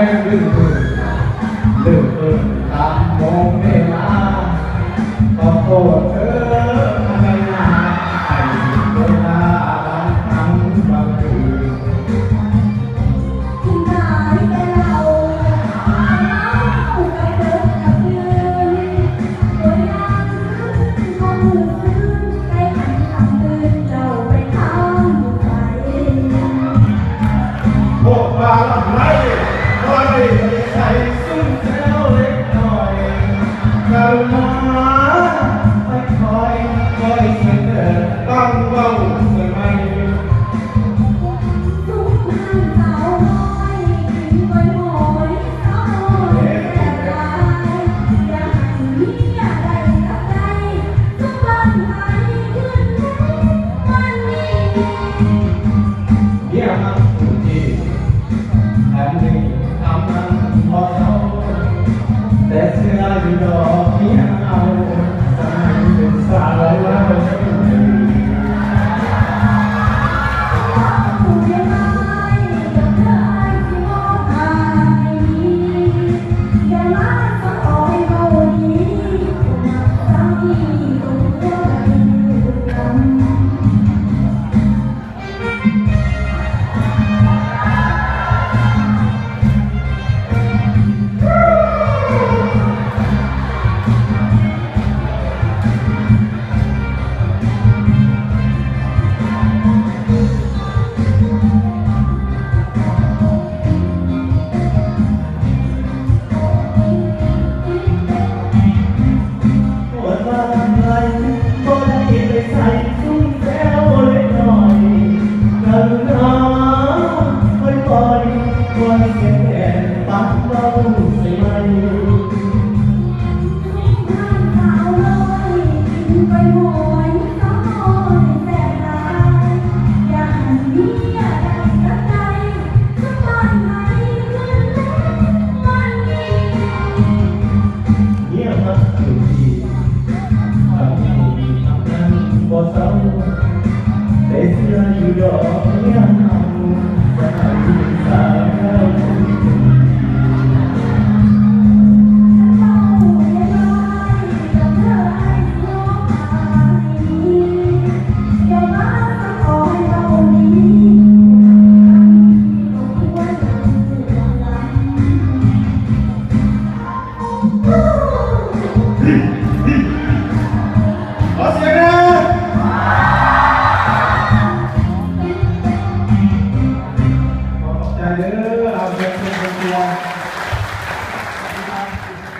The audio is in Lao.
ດຶງດູດ ເລີກເກີນຕາມໂມງເວລາ ຂໍໂທດເດີພະຍາຍາມ ໃຫ້ເວລາບາງຄັ້ງບາງຄືນ. ກິນຫຼາຍແຕ່ເຫຼົ້າ ເມົາກັບເບິດກັບດື່ມ ຕົວຢ່າງຄືນ ຄວາມຮູ້ສຶກໃນຄັນຄ່ຳຄືນ ເຈົ້າໄປທາງໃສ? ພວກປາລຳໄລ ບໍ່ໄດ້ໄປໃສ ຊຸມແຊວເລັກນ້ອຍ ກະລຸນາ ຄ່ອຍໆ ຄ່ອຍສະເໜີ ຟັງເວົ້າສະໄໝ ຊຸມຫັ້ນສາວນ້ອຍ ກິນກ້ອຍຫອຍ ສາວນ້ອຍແຊບຫຼາຍ ຢ່າໃຫ້ເມຍໄດ້ກັບໃຈ ຊຸມເບິ່ງໃຫ້ຄືນໃນວັນນີ້. ເມຍມັກຜູ້ທີ່ ອັນນີ້ທຳນັ້ນບໍ່ເຊົາ ແຕ່ເຊື່ອຢູ່ດອກເມຍເຮົາ ສະໄໝເປັນສາວລາວ.